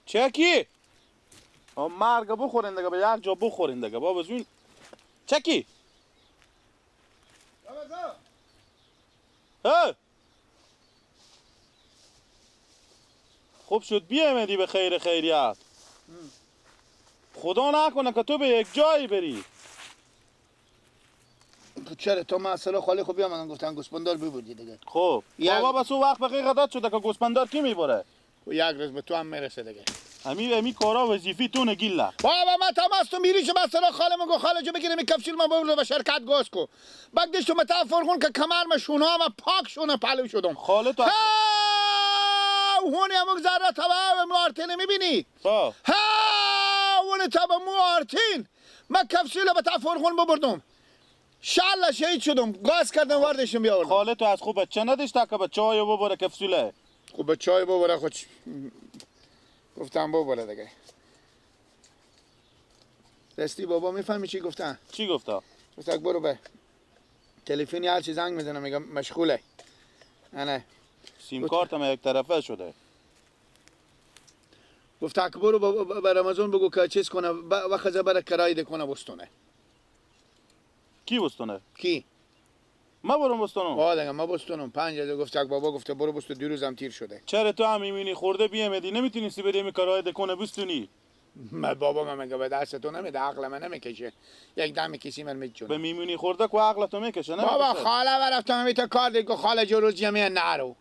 چکی؟ مرگ بخورین دیگه، به یک جا بخورین دیگه بابا. زوین چکی؟ ها خوب شد بیامدی به خیر خیریت. خدا نکنه که تو به یک جایی بری. چرا تو مسئله خالی خوب بیامدن گفتن گوسپندار ببردی دیگه. خب بابا بس اون وقت بقیه قدرت شده که گوسپندار کی میبره؟ یک روز به تو هم میرسه دیگه. امی کارا وظیفی تو نگیله. بابا من تماس تو میری چه مثلا خاله من گو خاله جو بگیرم کفشیل من ببره به شرکت گاز کو. بعدش تو متا فرغون که کمر من شونه ما پاک شونه پلو شدم. خاله تو هونی هم ذره تبع مارتین میبینی؟ ها ها اون تبع مارتین من کفشیل به فرغون ببردم. شاله شهید شدم گاز کردم واردشم بیاوردم. خاله تو از خوب بچه نداشته که بچه های ببره کفسوله. خب بچه های ببره خود گفتم ببره دیگه. راستی بابا میفهمی چی گفتن؟ چی گفته؟ گفت برو به تلفنی هر چی زنگ میزنم میگم مشغوله. نه سیم کارتم یک طرفه شده. گفت برو به رمضان بگو که چیز کنه وقت بره کرایه کنه بستونه. کی بستونه؟ کی؟ ما برم بستونم. آه دیگه ما بستونم 5000. گفت بابا گفته برو بستو دیروزم تیر شده. چرا تو هم میبینی خورده بیامدی نمیتونی سی بری می کرایه دکنه بستونی؟ ما بابا من میگه به دست تو نمیده عقل من نمیکشه. یک دم کسی من میجونه. به میمونی خورده کو عقل تو میکشه نه؟ بابا خاله رفتم میته کار دیگه خاله جروز جمعه نرو.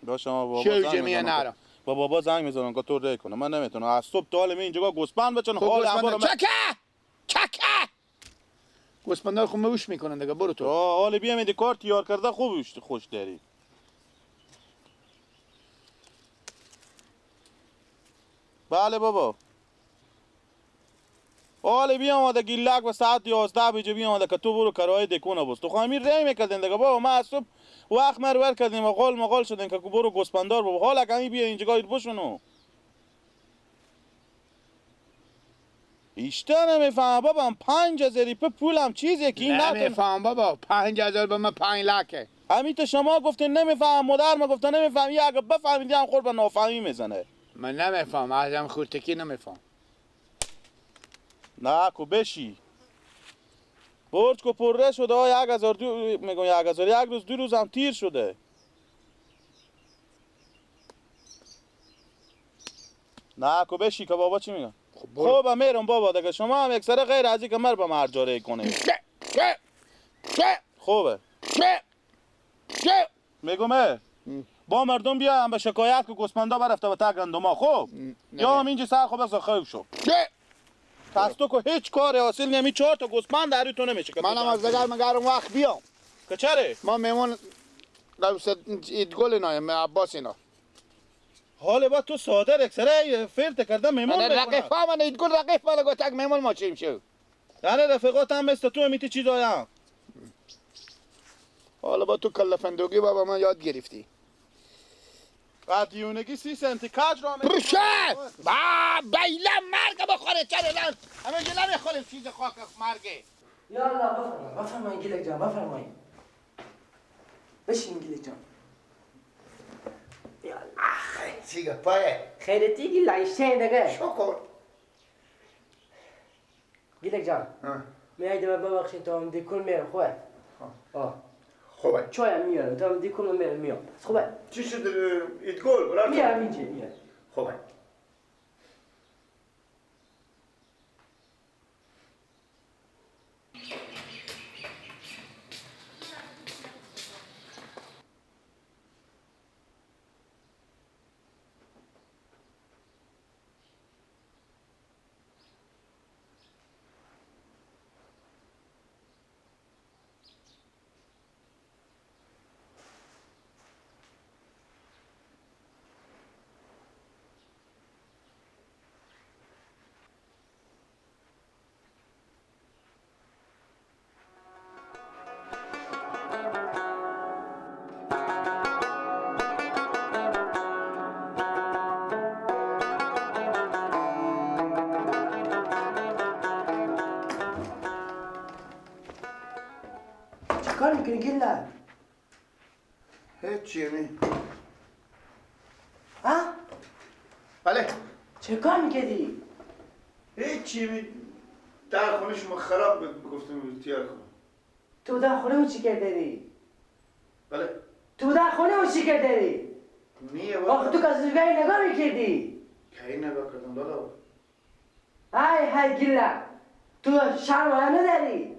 باشه ما بابا جمعه نرو. با بابا زنگ میزنم که تو ری کنه. من نمیتونم از صبح تا حال اینجا گوسپند بچن حال امبارو چکه چکه گوسپندار خو موش میکنن دیگه. برو تو. حالا بیام کار تیار کرده خوب خوش داری. بله بابا. حالا بیام آمده گیلک و ساعت 11 بجه بیام آمده که تو برو کرایه دکونه بس. تو خو همین ری میکردین دیگه بابا. ما از صبح وقت مرور کردیم و قال مقال شدیم که برو گوسپندار بابا. حالا که همین بیا اینجا بشونو. ایشتا نمیفهم بابا. 5000 پولم چیزیه که این نمیفهم بابا. 5000 به من 5 لکه. همین تو شما گفتین نمیفهم، مادر ما گفته نمیفهم. یه اگه بفهمیدی هم خور به نافهمی میزنه. من نمیفهم، ازم خورتکی نمیفهم. نه کو بشی برج کو پره شده. 1000 میگم 1000 یک روز دو روز هم تیر شده. نه کو بشی که بابا چی میگه؟ خب میرم بابا دیگه. شما هم یک سره غیر از اینکه مر به مرجاره کنه. خوبه میگم با مردم بیا هم به شکایت که گوسپندا برفته به تا گندما. خب یا هم اینجا سر خوب بس خوب شو. پس تو که هیچ کار حاصل نمی 4 تا گوسپند در تو نمیشه. منم از دگر مگرم وقت بیام که چره؟ ما میمون ایدگل اینا عباس اینا. حالا با تو ساده یک سره فیلت کرده میمون میکنه. رقیف من ایدگل رقیف من گفت تک میمون ما چیم شو. یعنی رفیقات هم مثل تو میتی چیز آیم. حالا با تو کله فندوقی بابا من یاد گرفتی. بعد دیونگی 30 سنتی کج را میشه. با بیله مرگ بخوره چرا لن همه جا نمیخوره چیز خاک مرگه. یا الله بفرمایید بفرمایید گیلک جان بفرمایید. بشین گیلک جان. یا الله چی پایه خیرتی گیل دیگه. شکر گیلک جان میایید من ببخشید تا هم دیکل میرم خوبه؟ آه خوبه چای هم میارم تا هم دیکل میرم میام خوبه. چی شد ایدگل؟ میارم اینجا میارم. خوبه. کار میکنی گیلک؟ هیچی می. ها؟ بله. چه کار میکردی؟ هیچی، در خونه شما خراب گفتم تیار کنم. تو در خونه اون چی کردی؟ بله. تو در خونه اون چی کردی؟ نیه آخه تو کسی دیگه نگاه میکردی؟ کی نگاه کردم لالا؟ های های گیلا تو شرم نداری؟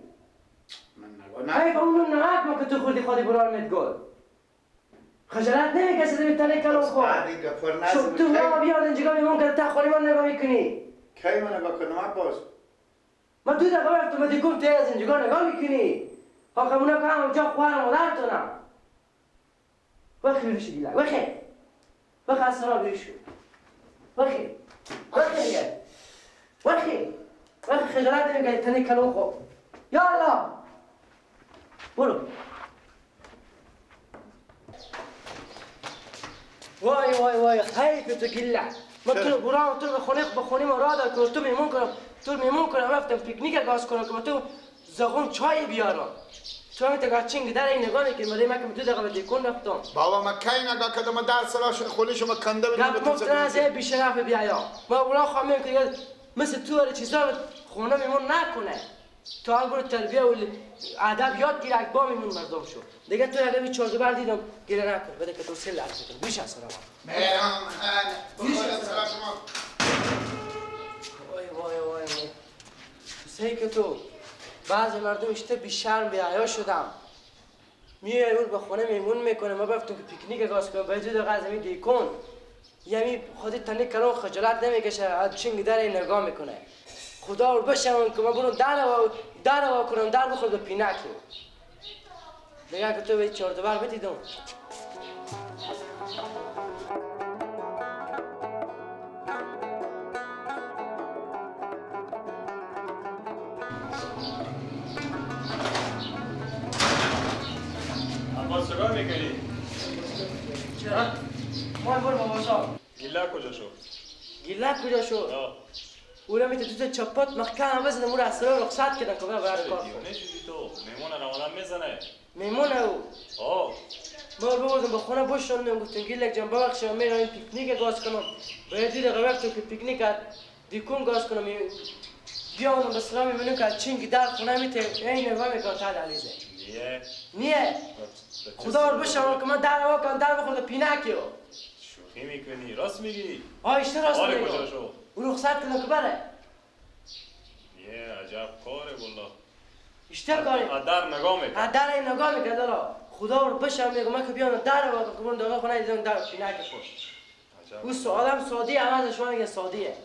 من نگاه نه. های اونو نمک ما که تو خوردی خودی برار گل. خجالت نمیکشی زمین تنه کلون خور. شب تو را بیاد اینجا میمون که تا خونه من نگاه میکنی. کی من نگاه کردم عباس؟ من دو دقیقه رفتم دیگم تو از اینجا نگاه میکنی. آخه اونا که هم اونجا خواهر مادرتونم. وخی بیرشو گیلک وخی. وخی از سرا بیرشو. وخی. وخی دیگه. وخی. وخی خجالت نمیکنی تنه کلون خور. یا الله. برو. وای وای وای حیف تو گله. ما تو برام تو به خونه ما را دار که تو میمون کنم تو میمون کنم رفتم پیکنیک گاز کنم که تو زغون چای بیارم. تو هم تا چینگ در این نگاه میکنی من که دو دقیقه دیکون رفتم. بابا ما کی نگاه کردم؟ من در سراش خونه شما کنده بدم. گفت مفت از بی‌شرف بیایا. ما برا خواهم که مثل تو هر چیزا خونه میمون نکنه. تو هم برو تربیه و ادب یاد گیر با میمون مردم شو. دیگه تو اگه بی چهار بر دیدم گیره نکن. بده که تو سه لحظه بکن. بیش از سلام. میرم بخدا سلام شما. وای وای وای وای. تو که تو بعضی مردم اشته بی شرم بی حیا شدم. میای اون به خونه میمون میکنه. ما رفتم که پیکنیک گاز کنم. باید دو دقیقه از همین دیکون. یعنی خودت تنه کلون خجالت نمیکشه. از چنگ در این نگاه میکنه. خدا رو بشم که من برم در وا کنم در بخورد به پینک. دیگه که تو به چهار دوبر بدیدم. عباس چیکار میکنی؟ چرا؟ ما برو بابا صاحب. گیله کجا شد؟ گیله کجا شد؟ اون میته تو چپات محکم بزنم اون از سرا رخصت کردن که برای کار. دیوانه شدی تو؟ میمون روانم میزنه. میمونه او. آه. ما بردم به خونه بشوندم گفتم گیلک جان ببخشید من میرم پیکنیک گاز کنم. باید دو دقیقه وقت که پیکنیک دیکون گاز کنم بیام به سلام میبینم که چینگ در خونه میته این نگاه میکنه تا دلیزه. نیه. نیه. خدا رو بشم که من در وا کنم در بخورد پینکی. شوخی میکنی؟ راست میگی؟ آه اشته راست میگم. کجا شد؟ او رخصت کردن که بره. یه عجب کاره والله. اشته کاره. از در نگاه میکرد. از در این نگاه میکرد لالا. خدا رو بشم میگم من که بیام در وا کنم دقیقه خونه دیدم در پینک خورد. او آدم ساده عوض شما میگه سادیه.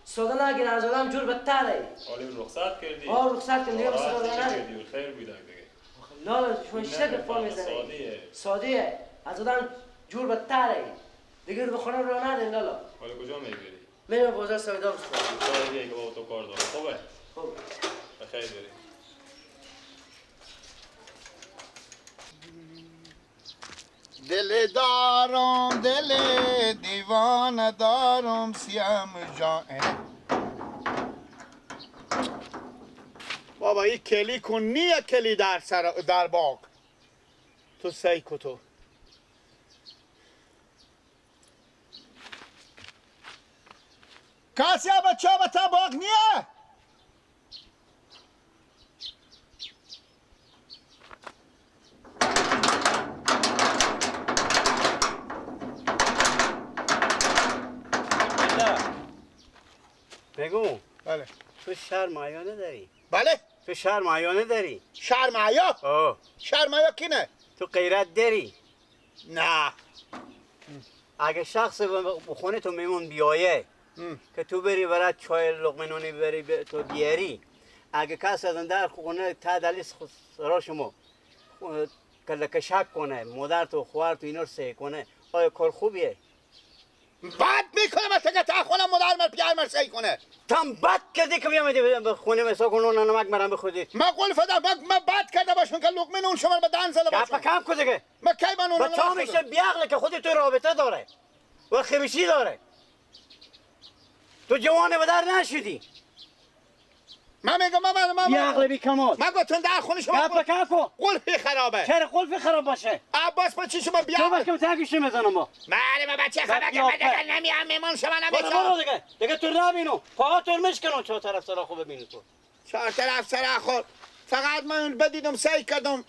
ساده نگین از آدم جور بدتره. حالی رخصت کردی؟ آه رخصت کردم دیگه ساده نکردی. خیر بوده دیگه. لالا شما اشته گفت میزنی. سادیه. سادیه. از آدم جور بدتره. دیگه به خونه رو ندین لالا. حالا کجا میبری؟ میرم بازار سودا بخورم. کار دیگه که با تو کار دارم. خوبه؟ خوب. بخیر بری. دل دارم دل دیوانه دارم سیام جان. بابا این کلی کن نیه کلی در سر در باغ. تو سی کو تو. کسی بچه بتا باغ نیه؟ بگو. بله. تو شرم حیا نداری؟ بله. تو شرم حیا نداری؟ شرم حیا؟ آه. شرم حیا کی نه؟ تو غیرت داری؟ نه. اگه شخص به خونه تو میمون بیایه که تو بری برات چای لقمه نونی بری تو بیاری، اگه کس از در خونه تا دلیس سرا شما که شک کنه مادر تو خواهر تو اینا رو سه کنه، آیا کار خوبیه؟ بد میکنه مثلا که تا خونه مادر من پیار من سعی کنه. تم بد کردی که بیام به خونه مسا کنم نمک مرم بخوری. من قول فدا من بد کرده باشم که لقمه نون شما رو به دهن زده باشم. گپ کم کن دیگه. من کی من اون بچه‌ها میشه بیعقله که خودت تو رابطه داره و خمیشی داره. تو جوان به در نشدی. من میگم من بیعقل بی کمال. من گفتم در خونه شما گپ کم کن. قلفی خرابه. چرا قلفی خراب باشه؟ باز با چی شما بیا تو بکم تاکش میزنم با بله ما بچه خبر که دیگه نمیام میمون شما نمیشم. برو دیگه تو نبینو پا تو مشکنو چهار طرف سرا خوب ببینی تو چهار طرف سرا خود فقط من بدیدم سعی کردم.